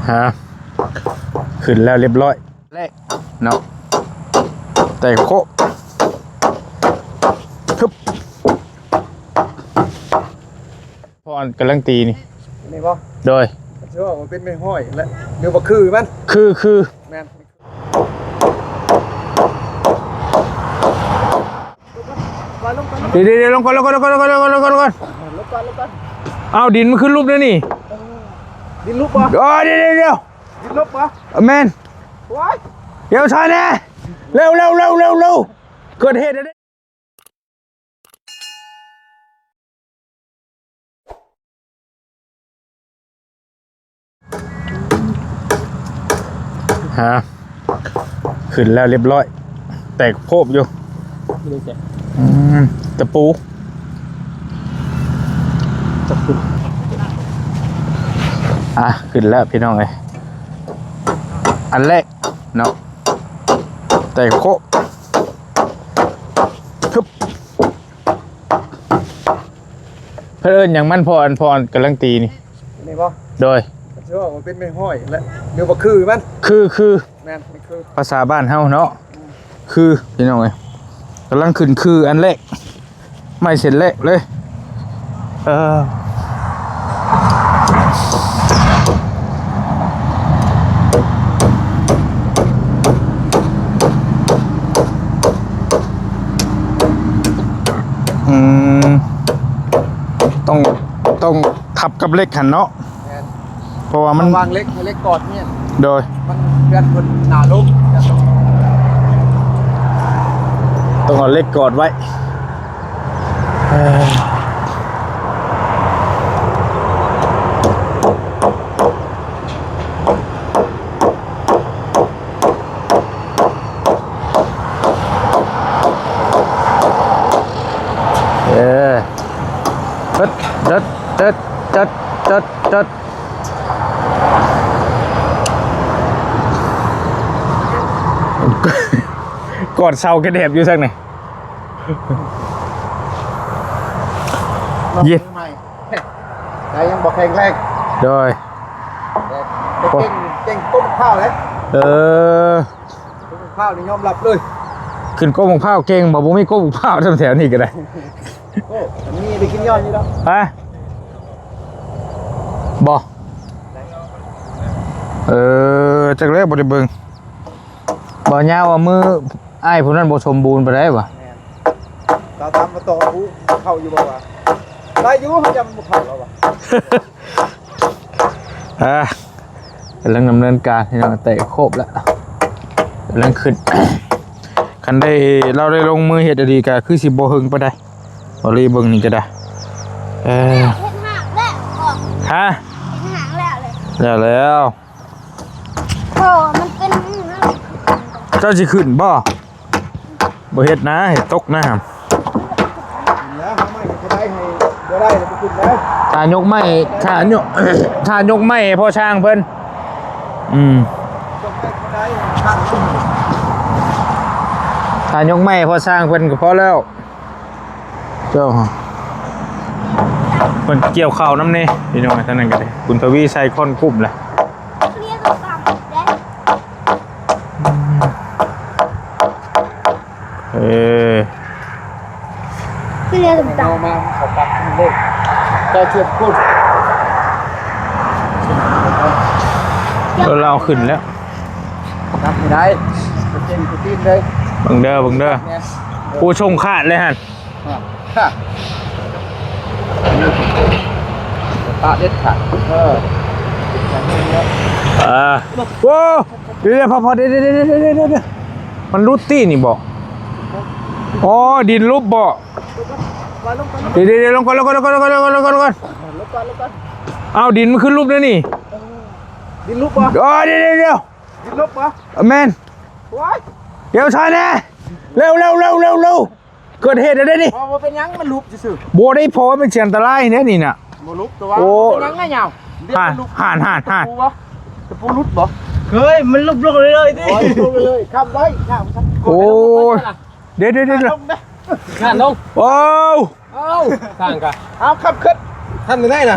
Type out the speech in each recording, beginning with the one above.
ຮະ ຂຶ້ນແລ້ວຮຽບຮ້ອຍ ແລກເນາະ ແຕ່ໂຄະ ຮຶບ ພອນກຳລັງຕີນີ້ ນີ້ບໍ່? ໂດຍ ຊິວ່າມັນເປັນໄມ້ຫ້ອຍແຫຼະ ຫຼືວ່າຄືມັນ? ຄື ຄື ແມ່ນ ເດ ເດ ເດ ລົງກ່ອນ ລົງກ່ອນ ລົງກ່ອນ ລົງກ່ອນ ລົງກ່ອນ ລົງກ່ອນ ເອົາ ດິນມັນຂຶ້ນຫຼຸບແນວນີ້ ເອີ ດິນຫຼຸບບໍ່? ເອີ ເດ ເດ ເດ ດິນຫຼຸບບໍ່? ແມ່ນ ໂອ້ຍ ດຽວຊ້າແດ່ ເລັວ ເລັວ ເລັວ ເລັວ ເລັວ ເກີດເຫດແລ້ວເດ້. ຮະ ຂຶ້ນແລ້ວຮຽບຮ້ອຍ ແຕກໂພບຢູ່ ອືມ ຕະປູ ຕະປູ ອ່ະ ຂຶ້ນແລ້ວພີ່ນ້ອງເອີຍ ອັນແລກເນາະ ແຕກໂຄະ ຮຶບ ເພິ່ນເອີ້ນຫຍັງມັນ ພອນ ພອນກຳລັງຕີນີ້ ນີ້ບໍ່? ໂດຍ ຊິວ່າມັນເປັນໄມ້ຫ້ອຍແຫຼະ ຫຼືວ່າຄືມັນ? ຄື ຄື ແມ່ນ ຄື ພາສາບ້ານເຮົາເນາະ ຄື ພີ່ນ້ອງເອີຍ ກຳລັງຂຶ້ນຄືອັນແລກ ໄມ້ເສັ້ນແລກເລີຍ ເອີ ອືມ ຕ້ອງ ຕ້ອງທັບກັບເຫຼັກຫັ້ນເນາະ ແມ່ນ ເພາະວ່າມັນ ວາງເຫຼັກ ໃຫ້ເຫຼັກກອດນີ້ ໂດຍ ມັນເພື່ອນເພິ່ນໜາລົງ ຕ້ອງເອົາເຫຼັກກອດໄວ້ ເອີ ເອີ ເຕີດ ເຕີດ ເຕີດ ເຕີດ ເຕີດ ເຕີດ ກອດເສົາກະແດບຢູ່ທາງນີ້ ເຢັນ ໃຈຍັງບໍ່ແຂງແຮງ ໂດຍ ແຕ່ເກັ່ງ ເກັ່ງກົ້ມຂ້າວເດ້ ເອີ ກ້ມໝາກພ້າວນີ້ຍອມຮັບເລີຍ ຂຶ້ນກ້ມໝາກພ້າວເກັ່ງ ບໍ່ ບໍ່ມີກົ້ມໝາກພ້າວແຖວໆນີ້ກໍໄດ້ ໂອ້ ມີໄດ້ກິນຍ້ອນຢູ່ດອກ ຮະ ບໍ່ ເອີ ຈັກແລ້ວບໍ່ໄດ້ເບິ່ງ ບໍ່ຍາວວ່າມື້ອ້າຍຜູ້ນັ້ນບໍ່ສົມບູນປານໃດຫວາ ແມ່ນ ລາວຖາມວ່າຕໍ່ຜູ້ເຂົ້າຢູ່ບໍ່ຫວາ ໄດ້ຢູ່ ເຮົາຈຳບໍ່ເຂົ້າແລ້ວຫວາ. ອ່າ ກຳລັງດຳເນີນການພີ່ນ້ອງ ແຕະໂຄບແລ້ວ ກຳລັງຂຶ້ນ ຄັນໄດ້ ລາວໄດ້ລົງມືເຮັດອີ່ຫຼີກະຄືຊິບໍ່ເຫິງປານໃດ ບໍ່ລີເບິ່ງນີ້ກະໄດ້ ເອີ ເຮັດຫາກແລ້ວ ຮະ ເຮັດຫາກແລ້ວເລີຍ ແລ້ວແລ້ວ ໂອ້ ມັນເປັນ ເຈົ້າຊິຂຶ້ນບໍ່? ບໍ່ເຮັດນາ ເຮັດຕົກນາ ແລ້ວເຮົາໄມ້ກໍໄດ້ໃຫ້ ບໍ່ໄດ້ແລ້ວກໍຂຶ້ນແລ້ວ ຖ້າຍົກໄມ້ ຖ້າຍົກ ຖ້າຍົກໄມ້ໃຫ້ພໍ່ຊ່າງເພິ່ນ ອືມ ຍົກໄມ້ກໍໄດ້ ຖ້າຍົກໄມ້ໃຫ້ພໍ່ຊ່າງເພິ່ນກໍພໍແລ້ວ ເຈົ້າ ເພິ່ນກ່ຽວເຂົ້ານຳນີ້ ພີ່ນ້ອງ ທາງນັ້ນກໍໄດ້ ບຸນທະວີໃສ່ຄ້ອນກຸ້ມແຫຼະ ເອີ ຄືເຮືອດຳໆ ເອົາມາເຂົ້າປາກເລີຍ ເຈົ້າຊວນພຸ້ນ ເອີ ລາວຂຶ້ນແລ້ວ ຈັບໃຫ້ໄດ້ ເກັ່ງຕີນເລີຍ ເບິ່ງເດີ ເບິ່ງເດີ ແມ່ນ ໂອ້ ຊົງຂາດເລີຍຫັ້ນ ອ່າ ປະເດັດຂາດ ເອີ ເອີ ໂອ້ ດຽວໆ ພໍໆ ດຽວໆ ມັນຫຼຸດຕິນີ້ບໍ່? ອໍ ດິນຫຼຸບບໍ່? ເດ ເດ ເດ ລົງກ່ອນ ລົງກ່ອນ ລົງກ່ອນ ເອົາ ດິນມັນຂຶ້ນຫຼຸບແນວນີ້ ດິນຫຼຸບບໍ່? ອໍ ເດ ເດ ເດ ດິນຫຼຸບບໍ່? ແມ່ນ ໂອ້ຍ ດຽວຊ້າແດ່ ເລັວ ເລັວ ເລັວ ເລັວ ເລັວ ເກີດເຫດແລ້ວເດ້ນີ້ ບໍ່ ບໍ່ເປັນຫຍັງ ມັນຫຼຸບຊື່ໆ ບໍ່ໄດ້ ເພາະວ່າມັນຊິອັນຕະລາຍແດ່ນີ້ນະ ບໍ່ຫຼຸບ ແຕ່ວ່າ ໂອ້ ບໍ່ເປັນຫຍັງນະຍາວ ຫັ້ນ ຫັ້ນ ຫັ້ນ ຕະປູບໍ່? ຕະປູຫຼຸດບໍ່? ເຮີ້ຍ ມັນຫຼຸບລົງເລື້ອຍໆຕິ ໂອ້ຍ ລົງເລື້ອຍໆ ຄ້ຳໄວ້ ຍາວ ໂອ້ຍ ເດ ເດ ເດ ເດ ຂ້ານລົງ ໂອ້ ເອົ້າ ສ້າງກະ ເອົາ ຂັບຂຶ້ນ ຂັ້ນໄດ້ນະ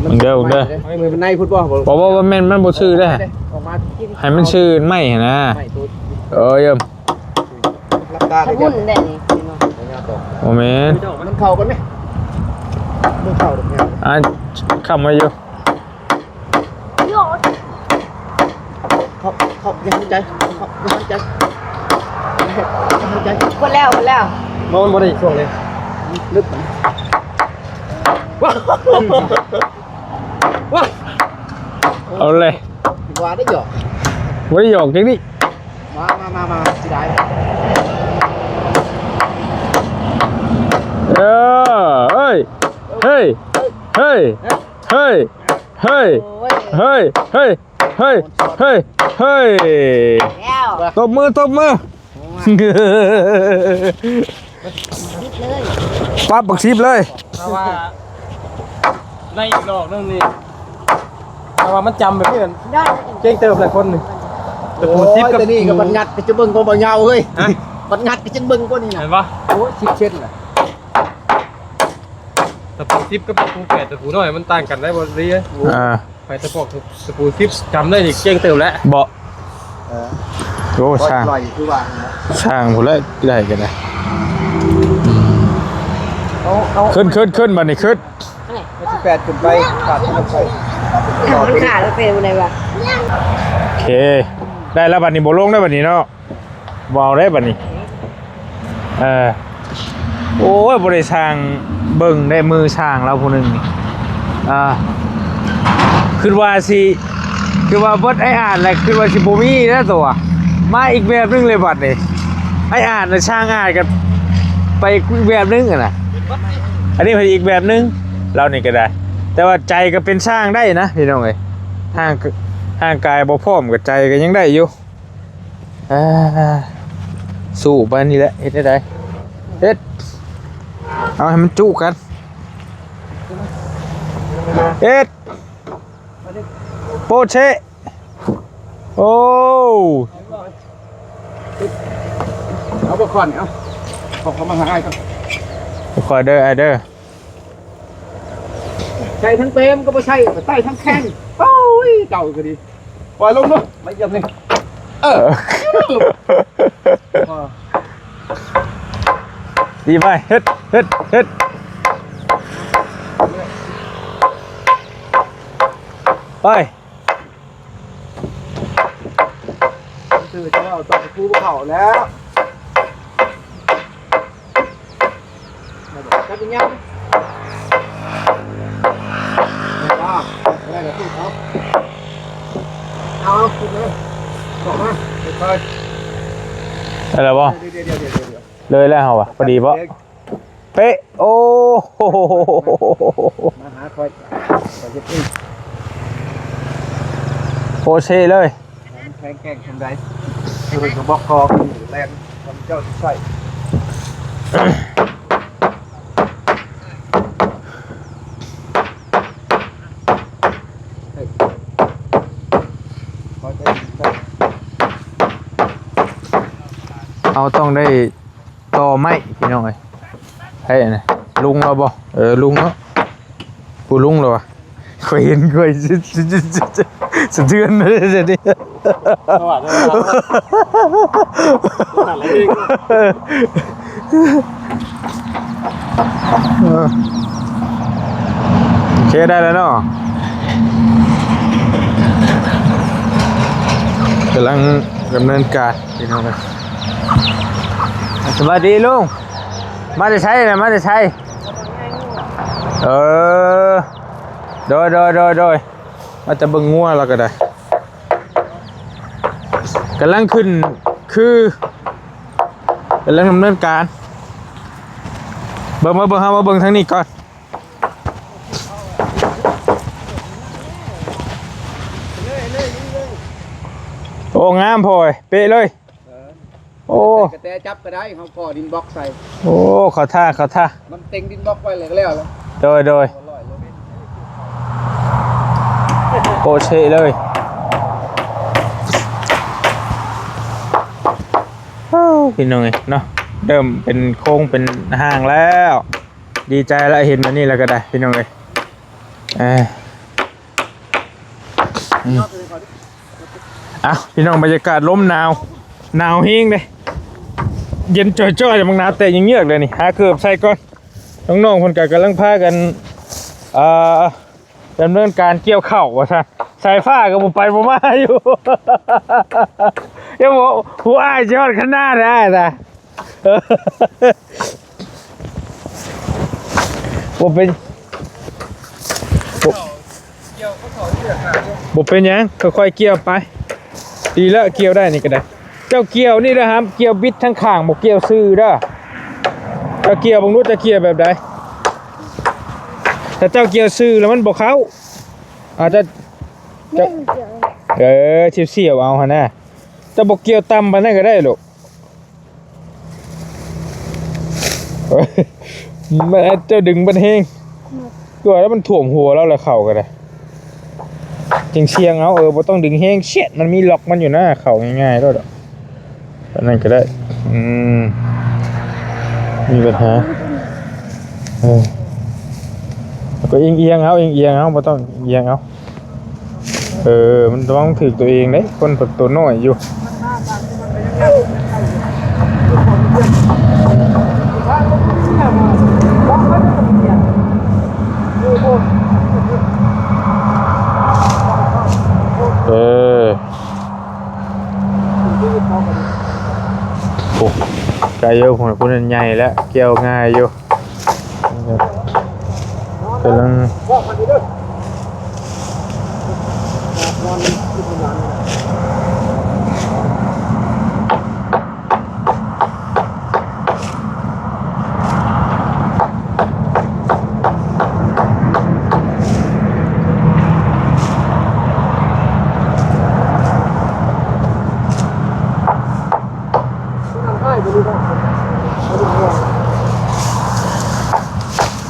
ເບິ່ງເດີ ເບິ່ງເດີ ເອົາໃຫ້ມືມັນໃນພຸ້ນບໍ່? ບໍ່ ບໍ່ ບໍ່ແມ່ນ ມັນບໍ່ຊື່ເດ້. ອອກມາໃຫ້ມັນຊື່ໄມ້ຫັ້ນນະ. ເອີ ເອີ ຫຼັບຕາເດີ. ບໍ່ແມ່ນ ມັນເຂົ້າກັນໄໝ? ມັນເຂົ້າດອກ. ອ່າ ຄ້ຳໄວ້ຢູ່. ເຂົ້າ ຢ່າໃຫ້ໃຈ ເຂົ້າ ຢ່າໃຫ້ໃຈ ຢ່າໃຫ້ໃຈ ໝົດແລ້ວ ໝົດແລ້ວ ບໍ່ ມັນບໍ່ໄດ້ຊ່ວງເລີຍ ລຶບ ວ້າ ວ້າ ເອົາເລີຍ ວ່າໄດ້ຫຍອກ ບໍ່ໄດ້ຫຍອກຈັກນິ ມາ ມາ ມາ ມາ ຊິໄດ້ ເອີ ເອີຍ ເຮີ້ຍ ເຮີ້ຍ ເຮີ້ຍ ເຮີ້ຍ ໂອ້ຍ ເຮີ້ຍ ເຮີ້ຍ ເຮີ້ຍ ເຮີ້ຍ ເຮີ້ຍ ແລ້ວ ຕົບມື ຕົບມື ໂອ້ຍ ສິບເລີຍ ປັບບັກສິບເລີຍ ເພາະວ່າໃນອີກດອກໜຶ່ງນີ້ ເພາະວ່າມັນຈຳແບບນີ້ ໄດ້ ເກັ່ງເຕີບຫຼາຍຄົນນີ້ ຕະປູສິບກັບ ໂອ້ຍ ຕະນີ້ກໍບັນຍັດກໍຈະເບິ່ງກວ່າບໍ່ຍາວເຮີ້ຍ ຮະ ບັນຍັດກໍຈະເບິ່ງກວ່ານີ້ນະ ເຫັນບໍ່ ໂອ້ຍ ສິບເຊັນນະ ຕະປູສິບກັບຕະປູແປດ ຕະປູນ້ອຍມັນຕ່າງກັນໄດ້ບໍ່ດີ ອ່າ ໄປຕະປອກຕະປູສິບ ຈຳໄດ້ນີ້ເກັ່ງເຕີບແລ້ວ ບໍ່ ເອີ ໂອ້ ຊ່າງ ປ່ອຍຄືວ່າ ຊ່າງພຸ້ນແຫຼະ ໄດ້ກໍໄດ້ ເອົາ ເອົາ ຂຶ້ນ ຂຶ້ນ ຂຶ້ນ ບັດນີ້ຂຶ້ນ ແປດຂຶ້ນໄປ ປາດຂຶ້ນໄປ ມັນຂາດແລ້ວເປັນໄດວະ ໂອເຄ ໄດ້ແລ້ວ ບັດນີ້ບໍ່ລົງແລ້ວ ບັດນີ້ເນາະ ບໍ່ເອົາໄດ້ບັດນີ້ ເອີ ໂອ້ຍ ບໍ່ໄດ້ຊ່າງເບິ່ງໄດ້ ມືຊ່າງລາວຜູ້ໜຶ່ງນີ້ ອ່າ ຄິດວ່າຊິ ຄິດວ່າເບິດອ້າຍອາດແຫຼະ ຄິດວ່າຊິບໍ່ມີແລ້ວຕົວະ ມາອີກແບບໜຶ່ງເລີຍບັດນີ້ ອ້າຍອາດນະ ຊ່າງອາດກໍໄປອີກແບບໜຶ່ງຫັ້ນນະ ອັນນີ້ເພິ່ນອີກແບບໜຶ່ງ ລາວນີ້ກໍໄດ້ ແຕ່ວ່າໃຈກໍເປັນຊ່າງໄດ້ນະ ພີ່ນ້ອງເອີຍ ຮ່າງ ຮ່າງກາຍບໍ່ພ້ອມ ກໍໃຈກໍຍັງໄດ້ຢູ່. ອ່າ ສູ້ໄປນີ້ແຫຼະ ເຮັດແນວໃດ ເຮັດ ເອົາໃຫ້ມັນຈຸກັນ ເຮັດ ໂປເຊ ໂອ້ ເອົາບໍ່ຄອນ ເອົາ ເອົາເຂົ້າມາຫາອ້າຍກ່ອນ ຄ່ອຍເດີ ອ້າຍເດີ ໃສ່ທັງເປມກໍບໍ່ໃສ່ ໃສ່ທັງແຂ້ງ ໂອ້ຍ ເຈົ້າກໍດີ ປ່ອຍລົງເນາະ ມາຢ້ຽມນີ້ ເອີ ດີໄປ ເຮັດ ເຮັດ ເຮັດ ໄປ ຄືເຈົ້າເອົາຕອນຄູເຂົ້າແລ້ວ ຈັບອີຫຍັງ ເອົາ ເອົາ ຂຶ້ນເລີຍ ອອກມາ ຄ່ອຍໆ ໄດ້ແລ້ວບໍ່ ດຽວໆໆໆ ເລີຍແລ້ວເຮົາວ່າ ພໍດີບໍ່? ເປະ ໂອ້ ມາຫາຂ້ອຍ ຂ້ອຍເຮັດເອງ ໂອເຊເລີຍ ມັນແຂງແກ່ງຈັ່ງໃດ ເພິ່ນກໍບອກຄອ ແລ່ນ ເຈົ້າຊິໃສ່ ເຮົາຕ້ອງໄດ້ ຕໍ່ໄມ້ພີ່ນ້ອງເອີຍ ໃຜອັນນັ້ນ ລຸງລາວບໍ່ ເອີ ລຸງເນາະ ຜູ້ລຸງລາວວະ ຂ້ອຍເຫັນຂ້ອຍສະ ສະ ສະ ສະເທືອນເລີຍດຽວນີ້ ເອີ ໂອເຄ ໄດ້ແລ້ວເນາະ ກຳລັງດຳເນີນການ ພີ່ນ້ອງເອີຍ ສະບາຍດີລຸງ ມາແຕ່ໃສນະ ມາແຕ່ໃສ? ເອີ ໂດຍ ໂດຍ ໂດຍ ໂດຍ ມາແຕ່ເບິ່ງງົວລາວກໍໄດ້ ກຳລັງຂຶ້ນ ຄື ກຳລັງດຳເນີນການ ເບິ່ງ ມາເບິ່ງ ເຮົາມາເບິ່ງທາງນີ້ກ່ອນ ໂອ້ ງາມພໍ່ເອີຍ ເປະເລີຍ ເອີ ໂອ້ ໃສ່ກະແຕຈັບກໍໄດ້ ເຮົາກໍດິນບລັອກໃສ່ ໂອ້ ເຂົ້າທ່າ ເຂົ້າທ່າ ມັນເຕັງດິນບລັອກໄວ້ແລ້ວກໍແລ້ວ ໂດຍ ໂດຍ ໂອເຊເລີຍ ໂອ້ ພີ່ນ້ອງເອີຍເນາະ ເລີ່ມເປັນໂຄງເປັນຮ່າງແລ້ວ ດີໃຈລະ ເຫັນແບບນີ້ລະກໍໄດ້ ພີ່ນ້ອງເອີຍ ເອີ ອືມ ເອົ້າ ພີ່ນ້ອງ ບັນຍາກາດລົມໜາວ ໜາວແຮງເດ້ ເຢັນຈ່ອຍໆ ບັກໜາວແຕກເຍືອກໆ ເດ້ນີ້ ຫາເກີບໃສ່ກ່ອນ ນ້ອງໆ ເພິ່ນກໍກຳລັງພາກັນ ອ່າ ດຳເນີນການກ່ຽວເຂົ້າວ່າຊັ້ນ ສາຍຟ້າກໍບໍ່ໄປບໍ່ມາຢູ່. ຍັງບໍ່ ຜູ້ອ້າຍຊິຮອດຂະໜາດໃດນະ. ບໍ່ເປັນ ບໍ່ ບໍ່ເປັນຫຍັງ ຄ່ອຍໆກ່ຽວໄປ. ດີແລ້ວ ກ່ຽວໄດ້ນີ້ກໍໄດ້. ເຈົ້າກ່ຽວນີ້ເດີຫຳ ກ່ຽວບິດທາງຂ້າງ ບໍ່ກ່ຽວຊື່ເດີ. ເຈົ້າກ່ຽວເບິ່ງດູ ເຈົ້າກ່ຽວແບບໃດ? ຖ້າເຈົ້າກ່ຽວຊື່ແລ້ວມັນບໍ່ເຂົ້າ ອາດຈະ ເຈົ້າ ເອີ ສຽວໆເອົາຫັ້ນນະ. ເຈົ້າບໍ່ກ່ຽວຕ່ຳປານນັ້ນກໍໄດ້ລູກ. ມັນ ເຈົ້າດຶງມັນແຮງ ຕົວະແລ້ວມັນຖ້ວມຫົວລາວແລ້ວ ເຂົ້າກໍໄດ້. ຈຶ່ງສ່ຽງເອົາ ເອີ ບໍ່ຕ້ອງດຶງແຮງ ເຊຍດ ມັນມີລັອກມັນຢູ່ນະ ເຂົ້າງ່າຍໆໂລດ. ອັນນັ້ນກໍໄດ້. ອືມ ມີບັນຫາ. ເອີ ແລ້ວກໍອີງໆເອົາ ອີງໆເອົາ ບໍ່ຕ້ອງ ອີງໆເອົາ. ເອີ ມັນລະວັງຖືກຕົວເອງເດ້ ຄົນໂຕນ້ອຍຢູ່. ເອີ ໂອ້ ໄກຢູ່ ຜູ້ນັ້ນໃຫຍ່ແລ້ວ ກ່ຽວງ່າຍຢູ່. ກຳລັງ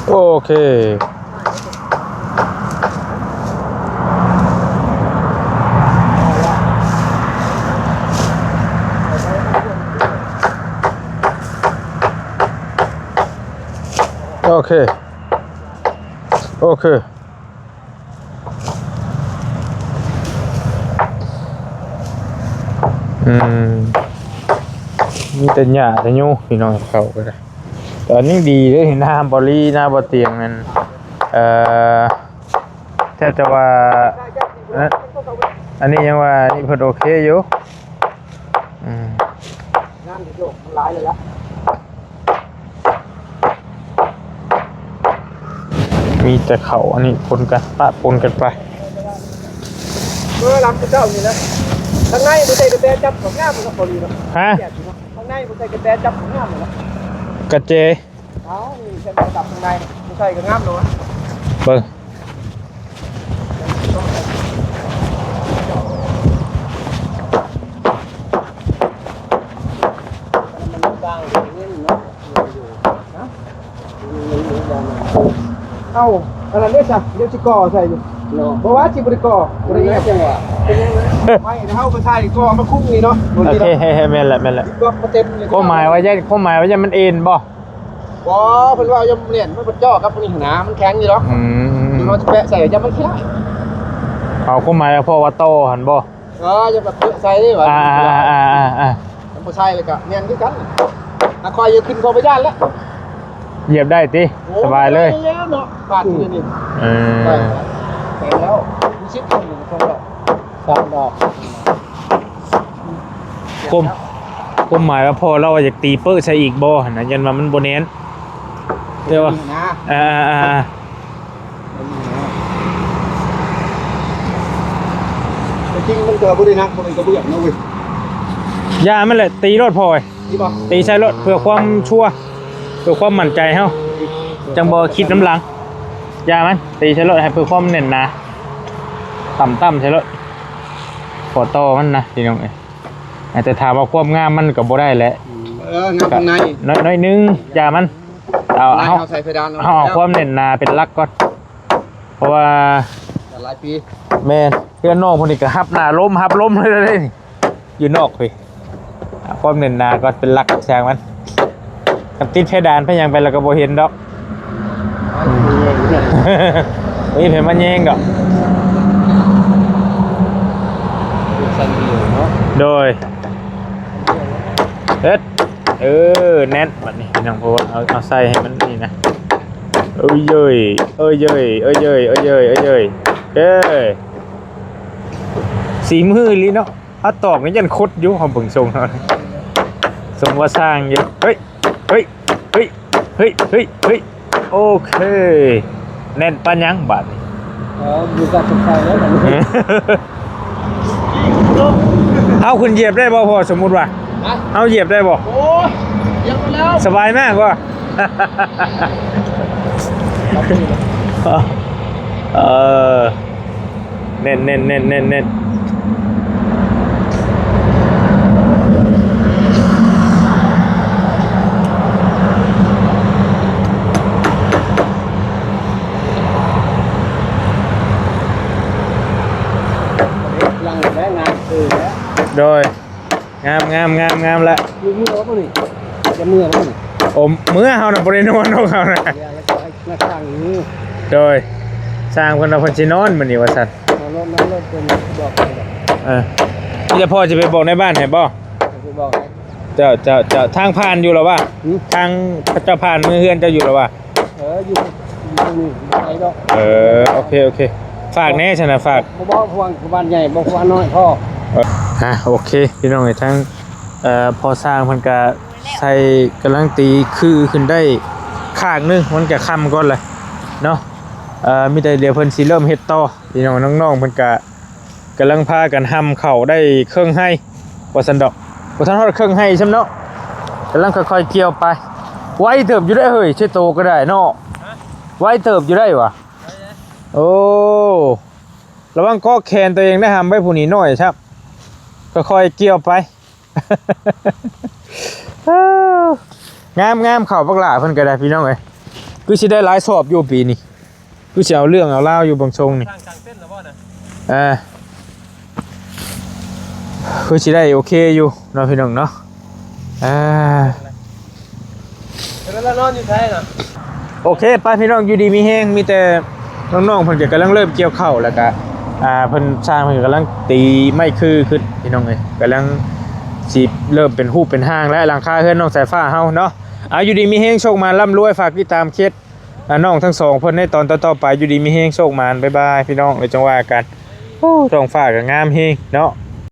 ໂອເຄ ໂອເຄ ໂອເຄ. ອືມ ມີແຕ່ຫຍ້າແຕ່ຫຍ້ ພີ່ນ້ອງ ເຂົ້າກໍໄດ້. ຕອນນີ້ດີເດ້ ໜ້າບໍ່ລີ ໜ້າບໍ່ຕຽງນັ້ນ ເອີ ແທບຈະວ່າ ອັນ ອັນນີ້ຍັງວ່າ ນີ້ເພິ່ນໂອເຄຢູ່. ອືມ ງາມຢູ່ ໂຍກ ມັນຫຼາຍເລີຍລະ. ມີແຕ່ເຂົ້າອັນນີ້ປົນກັນ ປະປົນກັນໄປ. ເມື່ອຫຼັງເຈົ້ານີ້ນະ ທາງໃນບໍ່ໃສ່ກະແຕຈັບ ງາມເນາະ ພໍດີເນາະ. ຮະ? ທາງໃນບໍ່ໃສ່ກະແຕຈັບ ງາມເນາະ. ກະເຈ ເອົ້າ ນີ້ໃສ່ກະແຕຈັບທາງໃນ ບໍ່ໃສ່ກໍງາມເນາະ. ເບິ່ງ ເອົ້າ ອັນນັ້ນເດ້ຊະ ດຽວຊິກໍ່ໃສ່ຢູ່ເນາະ. ບໍ່ວ່າຊິບໍ່ໄດ້ກໍ່ ບໍ່ໄດ້ອີ່ຫຍັງ ຈັງຫວະ ເປັນຫຍັງນະ? ໄມ້ເຮົາໄປໃສ່ກໍ່ມາຄຸກນີ້ເນາະ. ໂອເຄ ແມ່ນແລ້ວ ແມ່ນແລ້ວ ຄວາມໝາຍວ່າຢ້ານ ຄວາມໝາຍວ່າຢ້ານມັນເອັນບໍ່? ບໍ່ ເພິ່ນວ່າຢ່າແໜ້ນ ມັນບໍ່ເຈາະກັບນີ້ຫັ້ນນາ ມັນແຂງຢູ່ດອກ. ອືມ ເຮົາຈະແປະໃສ່ ຢ້ານມັນຂີ້ຮ້າຍ. ເອົາ ຄວາມໝາຍວ່າ ເພາະວ່າຕໍ່ຫັ້ນບໍ່? ເອີ ຢ່າໄປເປະໃສ່ວ່າ ອ່າໆໆໆ ມັນບໍ່ໃສ່ ແລ້ວກໍແໜ້ນຄືກັນ. ຖ້າຂ້ອຍຢາກຂຶ້ນ ຂ້ອຍບໍ່ຢ້ານແລ້ວ. ຢຽບໄດ້ຕິ? ໂອ້ ສະບາຍເລີຍ ໄດ້ແລ້ວເນາະ ບາດນີ້. ເອີ ໄດ້ແລ້ວ ໄດ້ແລ້ວ ມີສິບຄົນຢູ່ ສາມດອກ. ຄວາມ ຄວາມໝາຍວ່າ ພໍ່ລາວວ່າຢາກຕີເປິໃສ່ອີກບໍ່ຫັ້ນນະ ຢ້ານວ່າມັນບໍ່ແໜ້ນ ແຕ່ວ່າ ອ່າໆໆ ແຕ່ຈິງມັນກໍບໍ່ໄດ້ໜັກ ບໍ່ແມ່ນກະເບື້ອງນະເວີຍ. ຢ່າມັນແຫຼະ ຕີໂລດພໍ່ເອີຍ ຕີບໍ່? ຕີໃສ່ໂລດ ເພື່ອຄວາມຊົວ ເພື່ອຄວາມໝັ້ນໃຈເຮົາ ຈັ່ງບໍ່ຄິດນຳຫຼັງ. ຢ່າມັນ ຕີໃສ່ໂລດ ໃຫ້ເພື່ອຄວາມແໜ້ນໜາ ຕ່ຳໆໃສ່ໂລດ ຂໍ້ຕໍ່ມັນນະ ພີ່ນ້ອງເອີຍ. ແຕ່ຖາມວ່າຄວາມງາມມັນກໍບໍ່ໄດ້ແຫຼະ. ອືມ ເອີ ງາມຂ້າງໃນ ໜ້ອຍ ໜ້ອຍໜຶ່ງ ຢ່າມັນ ເອົາ ເຮົາ ເຮົາໃສ່ເພດານ ເຮົາເອົາຄວາມແໜ້ນໜາເປັນຫຼັກກ່ອນ ເພາະວ່າຫຼາຍປີ ແມ່ນ ເຮືອນນ້ອງເພິ່ນນີ້ກໍຮັບໜ້າລົມ ຮັບລົມເລີຍເດ້ ຢູ່ນອກພີ້. ເອົາຄວາມແໜ້ນໜາກ່ອນເປັນຫຼັກ ຊ່າງມັນ. ຄັນຕິດເພດານໄປຫຍັງໄປແລ້ວກໍບໍ່ເຫັນດອກ. ບໍ່ມີໃຜມາແຍງດອກ. ໂດຍ ເຮັດ ເອີ ແໜ້ນບັດນີ້ພີ່ນ້ອງ ເພາະວ່າເອົາ ເອົາໃສ່ໃຫ້ມັນນີ້ນະ. ເອີຍເອີຍ ເອີຍເອີຍ ເອີຍເອີຍ ເອີຍເອີຍ ເອີຍເອີຍ ເອີຍ. ສີມືອີ່ຫຼີເນາະ. ເຮົາຕອກນີ້ຢ້ານຄົດຢູ່ ເຮົາເບິ່ງຊົງເຮົາ ຊົງວ່າຊ່າງຢູ່. ເຮີ້ຍ ເຮີ້ຍ ເຮີ້ຍ ເຮີ້ຍ ເຮີ້ຍ ເຮີ້ຍ ໂອເຄ ແໜ້ນປານຫຍັງບາດນີ້? ເອີ ຢູ່ກັບສົງໄສແລ້ວບັດນີ້. ເຮົາຂຶ້ນຢຽບໄດ້ບໍ່ພໍ່? ສົມມຸດວ່າ ຮະ? ເຮົາຢຽບໄດ້ບໍ່? ໂອ້ຍ ຢຽບແລ້ວ ສະບາຍມາກບໍ່? ເອີ ແໜ້ນ ແໜ້ນ ແໜ້ນ ແໜ້ນ ແໜ້ນ. ຫຼັງແລ້ວງາມຄືແລ້ວ ໂດຍ ງາມ ງາມ ງາມ ງາມລະ. ມີເມືອບໍ່ນີ້? ຈະເມືອບໍ່ນີ້? ໂອ້ ເມືອ ເຮົານະບໍ່ໄດ້ນອນດອກ ເຮົານະ. ມາສ້າງຢູ່ ໂດຍ ຊ່າງເພິ່ນວ່າເພິ່ນຊິນອນມື້ນີ້ວ່າຊັ້ນ. ເອົາລົດ ເອົາລົດເພິ່ນບອກ ເອີ ມີແຕ່ພໍ່ຊິໄປບອກໃນບ້ານໃຫ້ບໍ່? ໄປບອກໃຫ້ ເຈົ້າ ເຈົ້າ ເຈົ້າ ທາງຜ່ານຢູ່ລະວະ? ຫື? ທາງເຈົ້າຜ່ານມືເຮືອນເຈົ້າຢູ່ລະວະ? ເອີ ຢູ່ ຢູ່ນີ້ ບໍ່ໄກດອກ. ເອີ ໂອເຄ ໂອເຄ ຝາກແດ່ຊັ້ນນະ ຝາກ ບໍ່ ບໍ່ ພວງບ້ານໃຫຍ່ ບໍ່ ພວງນ້ອຍພໍ. ເອີ ອ່າ ໂອເຄ ພີ່ນ້ອງເອີຍ ທາງ ເອີ ພໍ່ຊ່າງເພິ່ນກະ ໃສ່ກຳລັງຕີຄືຂຶ້ນໄດ້ຂ້າງໜຶ່ງ ມັນກະຄ່ຳກ່ອນແຫຼະເນາະ. ເອີ ມີແຕ່ດຽວເພິ່ນຊິເລີ່ມເຮັດຕໍ່ ພີ່ນ້ອງ ນ້ອງໆເພິ່ນກະກຳລັງພາກັນຫຳເຂົ້າໄດ້ເຄິ່ງໄຮ່ວ່າຊັ້ນດອກ ບໍ່ທັນຮອດເຄິ່ງໄຮ່ຊ້ຳເນາະ ກຳລັງຄ່ອຍໆກ່ຽວໄປ. ໄວເຕີບຢູ່ເດ້ເຮີ້ຍ ເຊໂຕກໍໄດ້ເນາະ ໄວເຕີບຢູ່ໄດ້ຫວາ. ໂອ້ ລະວັງເກາະແຂນຕົວເອງໄດ້ ຫຳໄວ້ຜູ້ນີ້ໜ້ອຍຊ້ຳ ຄ່ອຍໆກ່ຽວໄປ. ງາມໆ ເຂົ້າບັກຫຼ້າເພິ່ນກໍໄດ້ພີ່ນ້ອງເອີຍ ຄືຊິໄດ້ຫຼາຍຊອບຢູ່ປີນີ້ ຄືຊິເອົາເລື່ອງເອົາລາວຢູ່ເບິ່ງຊົງນີ້. ສ້າງ ສ້າງເຕັນແລ້ວບໍ່ນະ? ອ່າ ຄືຊິໄດ້ໂອເຄຢູ່ເນາະ ພີ່ນ້ອງເນາະ. ອ່າ ແລ້ວນອນຢູ່ໃສນະ? ໂອເຄ ໄປພີ່ນ້ອງ ຢູ່ດີມີແຮງ ມີແຕ່ນ້ອງໆເພິ່ນກໍກຳລັງເລີ່ມກ່ຽວເຂົ້າ ແລ້ວກໍ ອ່າ ເພິ່ນ ຊ່າງເພິ່ນກຳລັງຕີໄມ້ຄືຂຶ້ນພີ່ນ້ອງເອີຍ ກຳລັງຊິເລີ່ມເປັນຮູບເປັນຮ່າງແລ້ວ ຫຼັງຄາເຮືອນນ້ອງສາຍຟ້າເຮົາເນາະ. ອ່າ ຢູ່ດີມີແຮງ ໂຊກມານ ລ່ຳລວຍ ຝາກຕິດຕາມເຂດ ອ່າ ນ້ອງທັງສອງເພິ່ນໃນຕອນຕໍ່ໆໄປ. ຢູ່ດີມີແຮງ ໂຊກມານ ບາຍບາຍ ພີ່ນ້ອງ ແລ້ວຈັ່ງວ່າກັນ. ໂອ້ ທ້ອງຟ້າກໍງາມແຮງເນາະ.